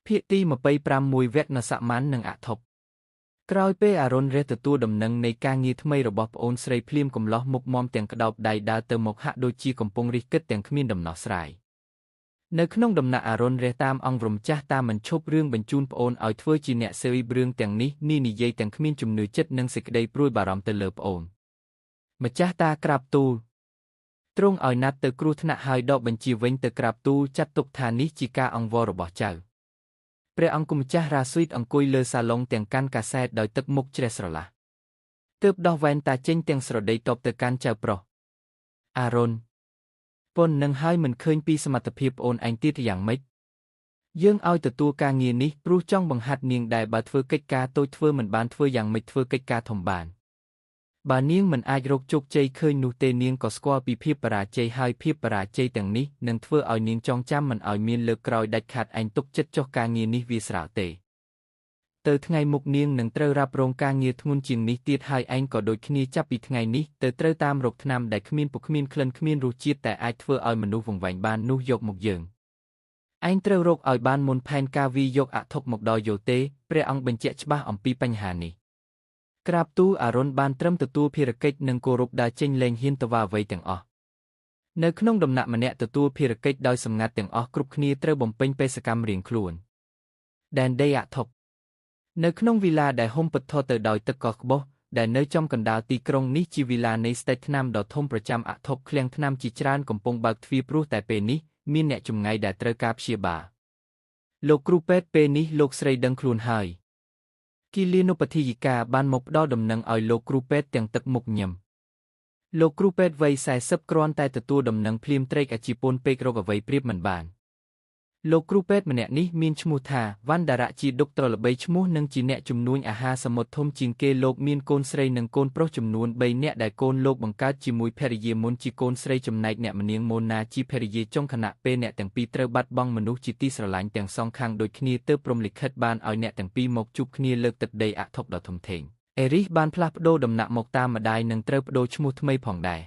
ភាគទី25មួយវគ្គនសមាននិងអធប់ក្រោយពេលអារុនរះទទួលដំណឹងនៃការងារថ្មីរបស់ប្អូនស្រីភ្លាមកំឡោះមុខមាំទាំងក្តោបដៃដើរទៅមកហាក់ដូចជាកំពុងរិះគិតទាំងគ្មានដំណោះស្រាយនៅក្នុងដំណាក់អារុនរះតាមអង្គរំចាស់តាមមិនឈប់រឿងបញ្ជូនប្អូនឲ្យធ្វើជាអ្នកសេរីរឿងទាំងនេះនេះនិយាយទាំងគ្មានជំនឿចិត្តនិងសេចក្តីព្រួយបារម្ភទៅលើប្អូនម្ចាស់តាក្រាបទូលទ្រង់ឲ្យណាត់ទៅគ្រោះថ្នាក់ហើយដកបញ្ជាវិញទៅក្រាបទូលចាត់ទុកថានេះជាការអង្វររបស់ចៅព្រះអង្គម្ចាស់រ៉ាស៊ុយអង្គុយលើសាឡុងទាំងកាន់កាសែតដោយទឹកមុខជ្រះស្រឡះទើបដោះវ៉ែនតាចេញទាំងស្រដីតបទៅកាន់ចៅប្រុសអារុនប៉ុននឹងហើយមិនឃើញពីសមត្ថភាពប្អូនឯងទៀតយ៉ាងម៉េចយើងឲ្យទទួលការងារនេះព្រោះចង់បង្ហាត់នាងដែរបើធ្វើកិច្ចការតូចធ្វើមិនបានធ្វើយ៉ាងម៉េចធ្វើកិច្ចការធំបានបើនាងមិនអាចរកជោគជ័យឃើញនោះទេនាងក៏ស្គាល់ពីភាពបរាជ័យហើយភាពបរាជ័យទាំងនេះនឹងធ្វើឲ្យនាងចងចាំមិនឲ្យមានលើកក្រោយដាច់ខាតឯងទុកចិត្តចុះការងារនេះវាស្រាលទេទៅថ្ងៃមុខនាងនឹងត្រូវរ៉ាប់រងការងារធ្ងន់ជាងនេះទៀតហើយឯងក៏ដូចគ្នាចាប់ពីថ្ងៃនេះទៅត្រូវតាមរកថ្នាំដែលគ្មានពុកគ្មានក្លិនគ្មានរសជាតិតែអាចធ្វើឲ្យមនុស្សវង្វេងបាននោះយកមកយើងឯងត្រូវរកឲ្យបានមុនផែនការវីយកអធុកមកដល់យល់ទេព្រះអង្គបញ្ជាក់ច្បាស់អំពីបញ្ហានេះក្រាបទូលអារុនបានត្រឹមទទួលភារកិច្ចនិងគោរពដើរចេញលែងហ៊ានតវ៉ាអ្វីទាំងអស់នៅក្នុងដំណាក់ម្នាក់ទទួលភារកិច្ចដោយសម្ងាត់ទាំងអស់គ្រប់គ្នាត្រូវបំពេញបេសកម្មរៀងខ្លួនដែនដីអធុកនៅក្នុងវីឡាដែលហុំពន្ធទៅដោយទឹកកកក្បោះដែលនៅចំកណ្ដាលទីក្រុងនេះជាវីឡានៃស្ដេចថ្នាំដ៏ធំប្រចាំអធុកឃ្លាំងថ្នាំជាច្រើនកំពុងបើកទ្វារព្រោះតែពេលនេះមានអ្នកជំងឺដែលត្រូវការព្យាបាលលោកគ្រូពេទ្យពេលនេះលោកស្រីដឹងខ្លួនហើយគិលានុបដ្ឋាយិកាបានមកផ្ដល់ដំណឹងឲ្យលោកគ្រូពេទ្យទាំងទឹកមុខញឹមលោកគ្រូពេទ្យវ័យ40គ្រាន់តែទទួលដំណឹងភ្លាមត្រេកអាជីពូនពេករោគអ្វីប្រៀបមិនបានលោកគ្រូពេទ្យម្នាក់នេះមានឈ្មោះថាវណ្ណដារៈជាដុកទ័រល្បីឈ្មោះនិងជាអ្នកជំនួញអាហារសមុទ្រធំជាងគេលោកមានកូនស្រីនិងកូនប្រុសចំនួន3នាក់ដែលកូនលោកបង្កើតជាមួយភរិយាមុនជាកូនស្រីចំណែកអ្នកម្នាងម៉ូណាជាភរិយាចុងខណៈពេលអ្នកទាំងពីរត្រូវបាត់បង់មនុស្សជាទីស្រឡាញ់ទាំងសងខាងដូចគ្នាទើបព្រំលិខិតបានឲ្យអ្នកទាំងពីរមកជួបគ្នាលើកទឹកដីអធុកដ៏ធំធេងអេរីសបានផ្លាស់ប្ដូរដំណាក់មកតាមម្ដាយនិងត្រូវប្ដូរឈ្មោះថ្មីផងដែរ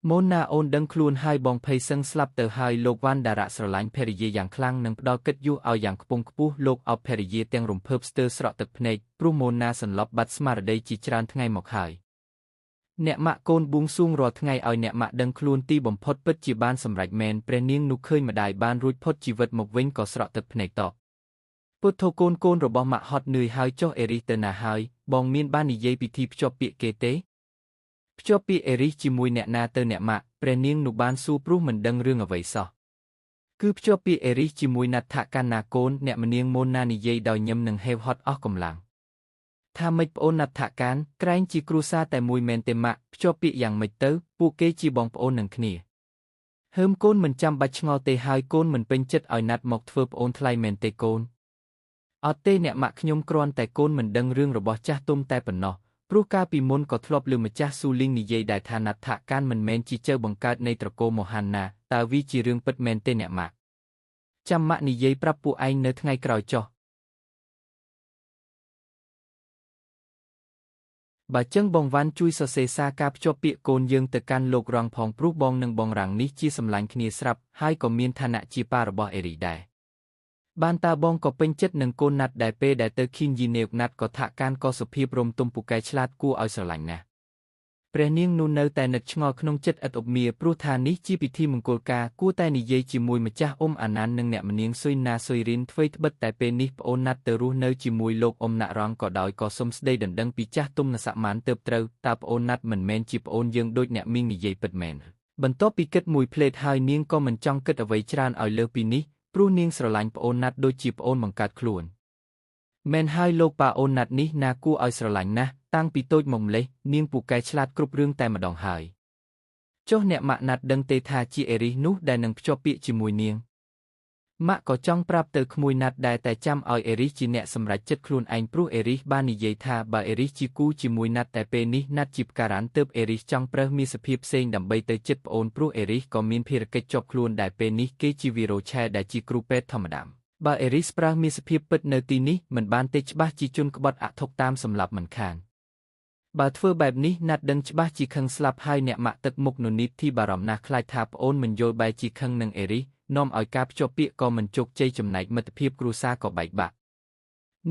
ម៉ូនណាអូនដឹងខ្លួនហើយបងភ័យសឹងស្លាប់ទៅហើយលោកវ៉ាន់ដារៈស្រឡាញ់ភរិយាយ៉ាងខ្លាំងនិងផ្ដល់កិត្តិយសឲ្យយ៉ាងខ្ពង់ខ្ពស់លោកអោបភរិយាទាំងរំភើបស្ទើរស្រក់ទឹកភ្នែកព្រោះម៉ូនណាសន្លប់បាត់ស្មារតីជាច្រើនថ្ងៃមកហើយអ្នកម៉ាក់កូនបួងសួងរាល់ថ្ងៃឲ្យអ្នកម៉ាក់ដឹងខ្លួនទីបំផុតពិតជាបានសម្រេចមែនព្រះនាងនោះឃើញម្ដាយបានរួចផុតជីវិតមកវិញក៏ស្រក់ទឹកភ្នែកតបពុទ្ធោកូនរបស់ម៉ាក់ហត់នឿយហើយចុះអេរីសទៅណាហើយបងមានបាននិយាយពិធីភ្ជាប់ពាក្យគេទេភ្ជាប់ពាក្យអេរីសជាមួយអ្នកណាទៅអ្នកម៉ាក់ព្រះនាងនោះបានសួរព្រោះមិនដឹងរឿងអ្វីសោះគឺភ្ជាប់ពាក្យអេរីសជាមួយណដ្ឋកណ្ណាកូនអ្នកម្នាងម៉ូនណានិយាយដោយញឹមនឹងហេវហត់អស់កម្លាំងថាម៉េចប្អូនណដ្ឋកានក្រែងជាគ្រួសារតែមួយមែនទេម៉ាក់ភ្ជាប់ពាក្យយ៉ាងម៉េចទៅពួកគេជាបងប្អូននឹងគ្នាហើមកូនមិនចាំបាច់ឆ្ងល់ទេហើយកូនមិនពេញចិត្តឲ្យណាត់មកធ្វើប្អូនថ្លៃមែនទេកូនអត់ទេអ្នកម៉ាក់ខ្ញុំគ្រាន់តែកូនមិនដឹងរឿងរបស់ចាស់ទុំតែប៉ុណ្ណោះព្រោះកាលពីមុនក៏ធ្លាប់លើម្ចាស់ស៊ូលីងនិយាយដែរថាណដ្ឋកានមិនមែនជាចៅបង្កើតនៃត្រកូលមហាណាតើវាជារឿងពិតមែនទេអ្នកម៉ាក់ចាំម៉ាក់និយាយប្រាប់ពួកឯងនៅថ្ងៃក្រោយចុះបើចឹងបងវ៉ាន់ជួយសរសេរសារការភ្ជាប់ពាក្យកូនយើងទៅកាន់លោករងផងព្រោះបងនិងបងរាំងនេះជាសម្លាញ់គ្នាស្រាប់ហើយក៏មានឋានៈជាប៉ារបស់អេរីដែរបានតើបងក៏ពេញចិត្តនឹងកូនណាត់ដែលពេលដែលទៅឃីនយីនេវណាត់ក៏ថាកានក៏សុភាពរំទុំពូកែឆ្លាតគួរឲ្យស្រឡាញ់ណាស់ព្រះនាងនោះនៅតែនឹកឆ្ងល់ក្នុងចិត្តឥតឧបមាព្រោះថានេះជាពិធីមង្គលការគួរតែនិយាយជាមួយម្ចាស់អ៊ុំអាណាននិងអ្នកម្នាងស៊ុយណាស៊ុយរីនធ្វើត្បិតតែពេលនេះប្អូនណាត់ទៅរស់នៅជាមួយលោកអ៊ុំណាក់រងក៏ដោយក៏សុំស្ដីដណ្ដឹងពីចាស់ទុំនសមានទៅត្រូវតើប្អូនណាត់មិនមែនជាប្អូនយើងដូចអ្នកមីងនិយាយពិតមែនបន្ទាប់ពីគិតមួយភ្លែតហើយនាងក៏មិនចង់គិតអ្វីច្រើនឲ្យលើសពីនេះព្រោះនាងស្រឡាញ់ប្អូនណាត់ដូចជាប្អូនបង្កើតខ្លួនមែនហើយលោកប៉ាអូនណាត់នេះណាគួរឲ្យស្រឡាញ់ណាស់តាំងពីតូចមកម្លេះនាងពូកែឆ្លាតគ្រប់រឿងតែម្ដងហើយចុះអ្នកម៉ាក់ណាត់ដឹងទេថាជាអេរីសនោះដែលនឹងភ្ជាប់ពាក្យជាមួយនាងម៉ាក់ក៏ចង់ប្រាប់ទៅក្មួយណាត់ដែរតែចាំឲ្យអេរីសជាអ្នកសម្រេចចិត្តខ្លួនឯងព្រោះអេរីសបាននិយាយថាបើអេរីសជាគូជាមួយណាត់តែពេលនេះណាត់ជាផ្ការ៉ានទើបអេរីសចង់ប្រើមាសភាពផ្សេងដើម្បីទៅចិត្តប្អូនព្រោះអេរីសក៏មានភារកិច្ចជាប់ខ្លួនដែរពេលនេះគេជាវីរ៉ូឆែដែលជាគ្រូពេទ្យធម្មតាបើអេរីសប្រើមាសភាពពិតនៅទីនេះមិនបានទេច្បាស់ជាជនក្បត់អធុកតាមសម្លាប់មិនខានបើធ្វើបែបនេះណាត់ដឹងច្បាស់ជាខឹងស្លាប់ហើយអ្នកម៉ាក់ទឹកមុខននីតធីបារម្ភណាស់ខ្លាចថាប្អូនមិនយល់បែរជាខឹងនឹងអេរីស នាំឲ្យការភ្ជាប់ពាក្យក៏មិនជោគជ័យចំណែកមិត្តភាពគ្រួសារក៏បែកបាក់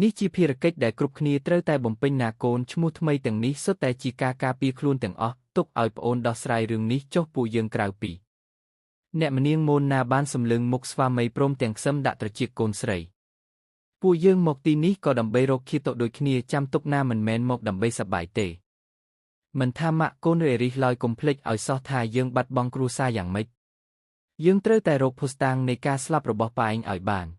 នេះជាភារកិច្ចដែលគ្រប់គ្នាត្រូវតែបំពេញណាកូនឈ្មោះថ្មីទាំងនេះសុទ្ធតែជាការការពារខ្លួនទាំងអស់ទុកឲ្យប្អូនដោះស្រាយរឿងនេះចុះពួកយើងក្រៅពីអ្នកម្នាងមូនណាបានសម្លឹងមុខស្វាមីព្រមទាំងខ្សឹមដាក់ត្រចៀកកូនស្រីពួកយើងមកទីនេះក៏ដើម្បីរកឃាតកដូចគ្នាចាំទុកណាមិនមែនមកដើម្បីសប្បាយទេមិនថាម៉ាក់កូនឬអេរីសឡើយកុំភ្លេចឲ្យសោះថាយើងបាត់បង់គ្រួសារយ៉ាងម៉េចយើងត្រូវតែរកភស្តុតាងនៃការស្លាប់របស់ប៉ាឯងឲ្យបាន។